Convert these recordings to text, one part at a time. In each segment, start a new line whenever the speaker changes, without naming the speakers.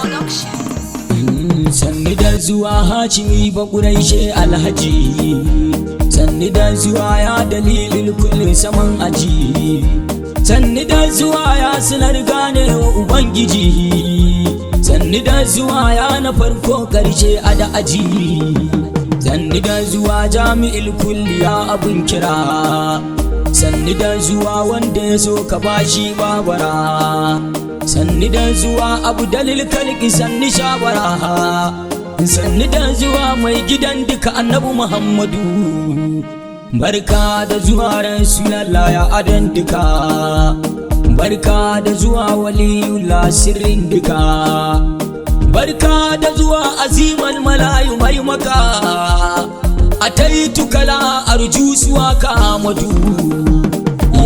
Production.
Sanni da zuwa Hashimi Bakuraishe Alhaji, sanni da zuwa ya dalilin kullum saman aji, sanni da zuwa ya silar gane wa Ubangiji, sanni da zuwa ya na farko karshe a da aji, sanni da zuwa jami'il kulliya abun kira, sanni da zuwa wanda ya so ka bashi babara, sanni da zuwa abu dalil kalki, sanni shawara, sanni da zuwa mai gidan duka Annabi Muhammadu. Barka da zuwa Rasulallah ya adan duka, barka da zuwa Waliyullah sirrin duka, barka da zuwa azimal malayu mai maka a taitukala arjusuwa ka Amadu.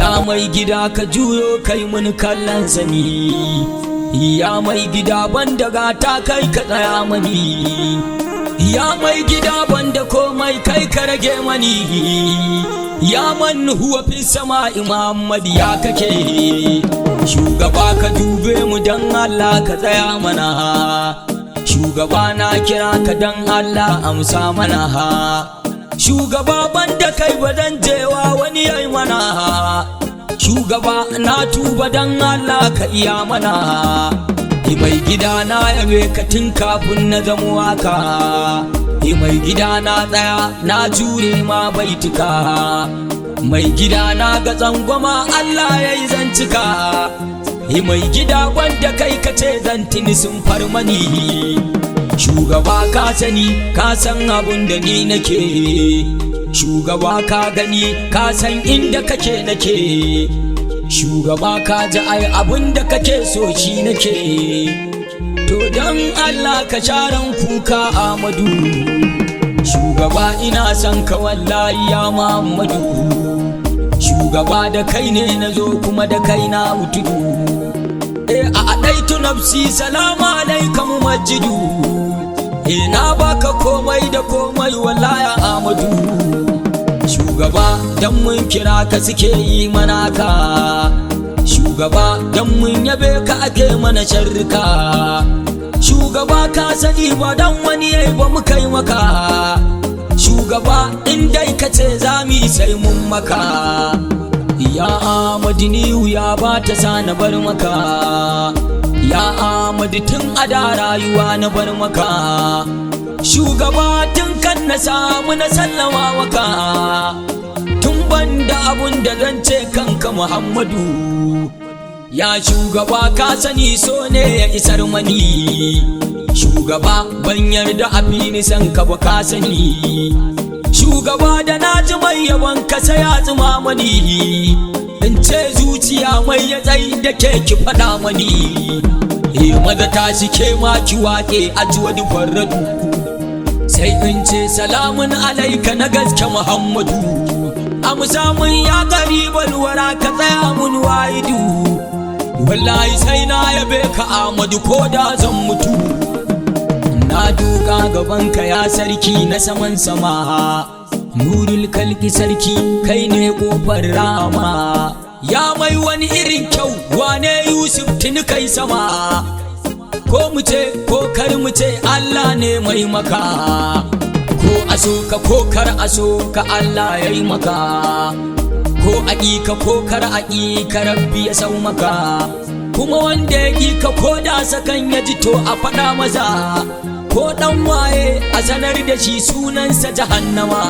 Ya mai gida, ka juyo kai mun kallon sani, ya mai gida, banda gata kai ka tsaya mani, ya mai gida, banda komai kai ka rage mani, ya man huwa fi sama Muhammad ya kake. Shugaba, ka dube mu dan Allah, ka tsaya mana. Shugaba, na kira ka dan Allah, amsa mana. Shugaba, banda kai ba zan jewa wani yayi mana. Shugaba, na tuba, dan Allah ka iya mana. Mai gida, na yabe ka tun kafin na zamo waka. Mai gida, na tsaya na jure ma baituka. Mai gida, na ga tsangwama, Allah ya yi zancika. Mai gida, wanda kai ka ce zan tuni sun farmani. Shugaba, ka sani, ka san abun da ni nake. Shugaba, ka gani, ka san inda kake nake. Shugaba, ka ji ai abun da kake so shi nake. To don Allah ka sharan kuka Amadu. Shugaba, ina son ka wallahi ya Muhammadu. Shugaba, da kai ne na zo kuma da kai na wutudu. E a adaitu nafsi, salama alaika mumajjidu. E na baka komai da komai wallahi Amadu. Shugaba, dan mun kira ka suke yi mana ka. Shugaba, dan mun yabe ka ake mana sharrika. Shugaba, ka sani ba dan wani yayi ba mu kai maka. Shugaba, in dai ka ce za mu yi sai mun maka. Ya Amadu, ni wuya ba ta sa na bar maka. Ya Amadu, tun a da rayuwa na bar maka. Shugaba, tun kan na samu na sallama maka, tun ban da abun da zan ce kanka Muhammadu. Ya shugaba, ka sani so ne ya isar mani. Shugaba, ban yarda a fini san ka ba, ka sani. Shugaba, da na ji mai yawan ka sai ya tsuma mani, in ce zuciya mai ya tsayi da ke ki faɗa mani. E maza tashi ke ma ki waƙe a ji wani farradu, sai in ce salamun alaika na gaske Muhammadu. Amsa mun ya garibal wara, ka tsaya mun wahidu. Wallahi sai na yabe ka Amadu ko da zan mutu. Na duka gabanka ya sarki na saman sama, nurul kalki sarki, kai ne kofar rama. Ya mai wani irin kyau, wane Yusuf tuni kai sama, ko mu ce ko kar mu ce Allah ne mai maka. Ko aso ka ko kar aso ka, Allah ya yi maka. Ko a ka ko kar a ka, Rabbi ya sau maka. Kuma wanda ya ƙi ka ko da sakan ya ji, to a faɗa masa, ko ɗan waye a sanar da shi sunansa jahannama.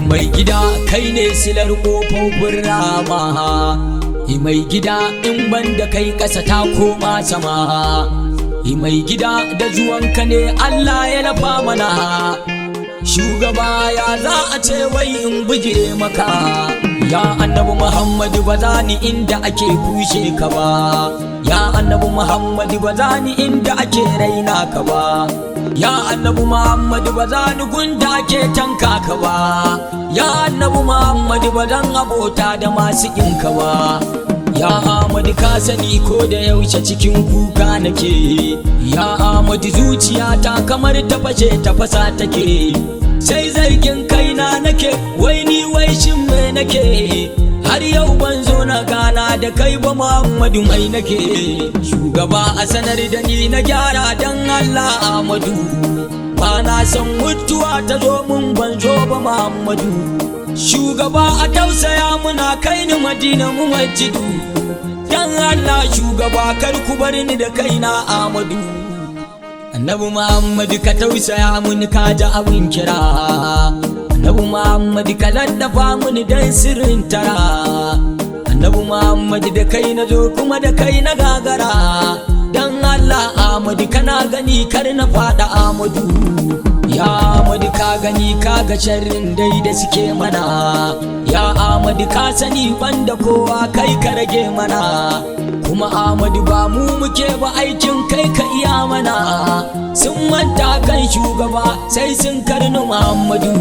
Mai gida, kai ne silar ƙofofin rama. Mai gida, in ban da kai ƙasa ta koma sama. Mai gida, da zuwanka ne Allah ya lafa mana. Shugaba, ya za a ce wai in bijire maka? Ya Annabi Muhammadu, ba za ni inda ake kushe ka ba. Ya Annabi Muhammadu, ba za ni inda ake raina ka ba. Ya Annabi Muhammadu, ba za ni gunda ake tanka ka ba. Ya Annabi Muhammadu, ba zan abota da masu ka ba. Ya Ahmadu, ka sani ko da yaushe cikin kuka nake. Ya Ahmadu, zuciyata kamar ta fashe ta fasa take, sai zargin kaina nake, wai ni wai shin me nake? Har yau ban zo na na gana da kai ba Muhammadu mai nake. Shugaba a sanar da ni na gyara dan Allah Ahmadu. Ba na son mutuwa ta zo mun ban zo ba Muhammadu. Shugaba a tausaya muna kai ni Madina mu majidu. Dan Allah shugaba kar ku bar ni da kaina Ahmadu. Annabi Muhammadu ka tausaya mun ka ji abin kira. Annabi Muhammadu ka laddafa mun dan sirrin tara. Annabi Muhammadu da kai na zo kuma da kai na gagara. Dan Allah Ahmadu kana gani kar na fada Ahmadu. Ya Ahmadu ka gani ka ga sharrin dai da suke mana. Ya Ahmadu ka sani banda kowa kai ka rage mana. Kuma Ahmadu ba mu muke ba aikin kai ka iya mana. Sun manta kan shugaba sai sun karni Muhammadu.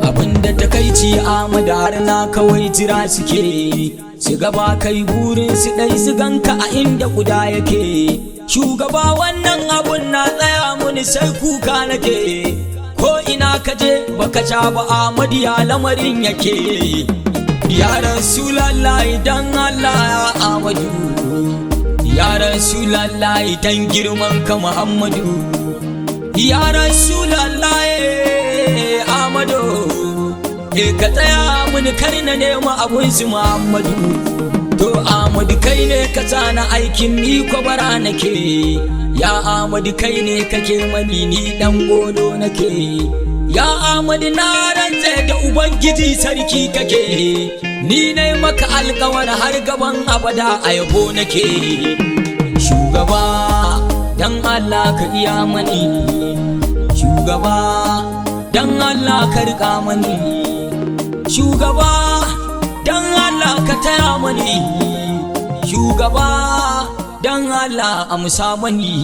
Abinda takaici Ahmadu har na kawai jira suke. Su gaba kai burin su dai su ganka a inda guda yake. Shugaba wannan abun na tsaya muni sai kuka nake. Ko ina kaje baka sha ba Ahmadu ya lamarin yake. Ya Rasulallahi dan Allah ya Ahmadu. Ya Rasulallahi dan girman ka Muhammadu. Ya Rasulallahi Ahmadu. E ka tsaya muni kar na nema abun su Muhammadu. To Ahmadu kai ne ka tsana aikin ni ko bara nake. Ya Ahmadu kai ne kake mani ni dan golo nake. Ya Ahmadu na rantse da Ubangiji sarki kake. Ni nai maka alkawar har gaban abada a yabo nake. Shugaba dan Allah ka iya mani. Shugaba dan Allah ka riƙa mani. Shugaba dan Allah ka taya mani. Shugaba dan Allah amsa mani.